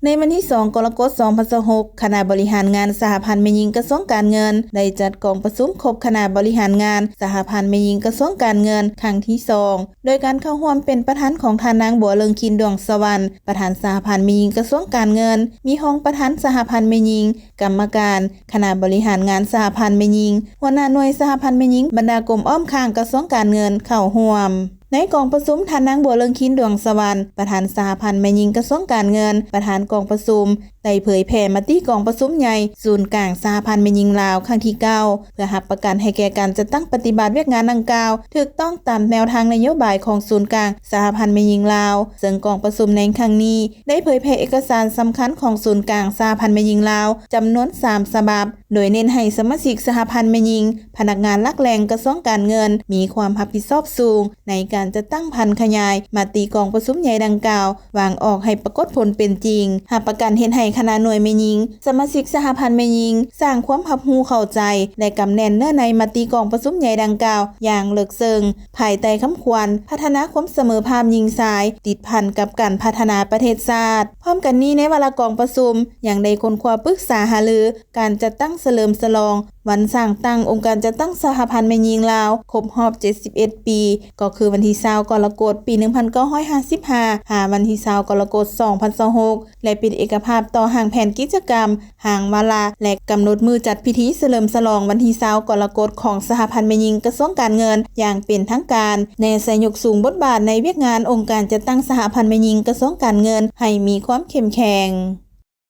ໃນວັນທີສອງ ກໍລະກົດ ສອງພັນຊາວຫົກ ຄະນະບໍລິຫານງານສະຫະພັນແມ່ຍິງກະຊວງການເງິນ ໄດ້ຈັດກອງປະຊຸມຄົບຄະນະບໍລິຫານງານສະຫະພັນແມ່ຍິງກະຊວງການເງິນຄັ້ງທີສອງ ໂດຍການເຂົ້າຮ່ວມເປັນປະທານຂອງທ່ານນາງ ບົວເລິງຄິນ ດວງສະຫວັນ ປະທານສະຫະພັນແມ່ຍິງກະຊວງການເງິນ, ມີຮອງປະທານສະຫະພັນແມ່ຍິງ, ກຳມະການຄະນະບໍລິຫານງານສະຫະພັນແມ່ຍິງ, ຫົວໜ້າໜ່ວຍສະຫະພັນແມ່ຍິງ, ບັນດາກົມອ້ອມຂ້າງກະຊວງການເງິນເຂົ້າຮ່ວມ. ໃນກອງປະຊຸມ, ທ່ານນາງ ບົວເລິງຄິນ ດວງສະຫວັນ ປະທານສະຫະພັນແມ່ຍິງກະຊວງການເງິນ, ປະທານກອງປະຊຸມ ໄດ້ເຜີຍແຜ່ມະຕິກອງປະຊຸມໃຫຍ່ສູນກາງສະຫະພັນແມ່ຍິງລາວຄັ້ງທີເກົ້າ ເພື່ອຮັບປະກັນໃຫ້ແກ່ການຈັດຕັ້ງປະຕິບັດວຽກງານດັ່ງກ່າວ ຖືກຕ້ອງຕາມແນວທາງນະໂຍບາຍຂອງສູນກາງສະຫະພັນແມ່ຍິງລາວ, ເຊິ່ງກອງປະຊຸມໃນຄັ້ງນີ້ ໄດ້ເຜີຍແຜ່ເອກະສານສຳຄັນຂອງສູນກາງສະຫະພັນແມ່ຍິງລາວ ຈຳນວນສາມສະບັບ, ໂດຍເນັ້ນໃຫ້ສະມາຊິກສະຫະພັນແມ່ຍິງ, ພະນັກງານຫຼັກແຫຼ່ງກະຊວງການເງິນ ມີຄວາມຮັບຜິດຊອບສູງໃນການຈັດຕັ້ງຜັນຂະຫຍາຍມະຕິກອງປະຊຸມໃຫຍ່ດັ່ງກ່າວ ວາງອອກໃຫ້ປາກົດຜົນເປັນຈິງ, ຮັບປະກັນເຮັດໃຫ້ຄະນະໜ່ວຍແມ່ຍິງ, ສະມາຊິກສະຫະພັນແມ່ຍິງ ສ້າງຄວາມຮັບຮູ້ເຂົ້າໃຈ ແລະ ກຳແໜ້ນເນື້ອໃນມະຕິກອງປະຊຸມໃຫຍ່ດັ່ງກ່າວຢ່າງເລິກເຊິ່ງ, ພາຍໃຕ້ຄຳຂວັນ ພັດທະນາຄວາມສະເໝີພາບຍິງຊາຍ ຕິດພັນກັບການພັດທະນາປະເທດຊາດ. ພ້ອມກັນນີ້, ໃນວາລະກອງປະຊຸມ ຍັງໄດ້ຄົ້ນຄວ້າປຶກສາຫາລື ການຈັດຕັ້ງສະເຫຼີມສະຫຼອງວັນສ້າງຕັ້ງອົງການຈັດຕັ້ງສະຫະພັນແມ່ຍິງລາວ ຄົບຮອບເຈັດສິບເອັດປີ ກໍຄືວັນທີຊາວ ກໍລະກົດ ປີໜຶ່ງພັນເກົ້າຮ້ອຍຫ້າສິບຫ້າ ຫາວັນທີຊາວ ກໍລະກົດ ສອງພັນຊາວຫົກ ແລະ ເປັນເອກະພາບຕໍ່ຮ່າງແຜນກິດຈະກຳ, ຮ່າງວາລະ ແລະ ກຳນົດມື້ຈັດພິທີສະເຫຼີມສະຫຼອງວັນທີຊາວ ກໍລະກົດ ຂອງສະຫະພັນແມ່ຍິງກະຊວງການເງິນຢ່າງເປັນທາງການ, ແນໃສ່ຍົກສູງບົດບາດໃນວຽກງານອົງການຈັດຕັ້ງສະຫະພັນແມ່ຍິງກະຊວງການເງິນໃຫ້ມີຄວາມເຂັ້ມແຂງ.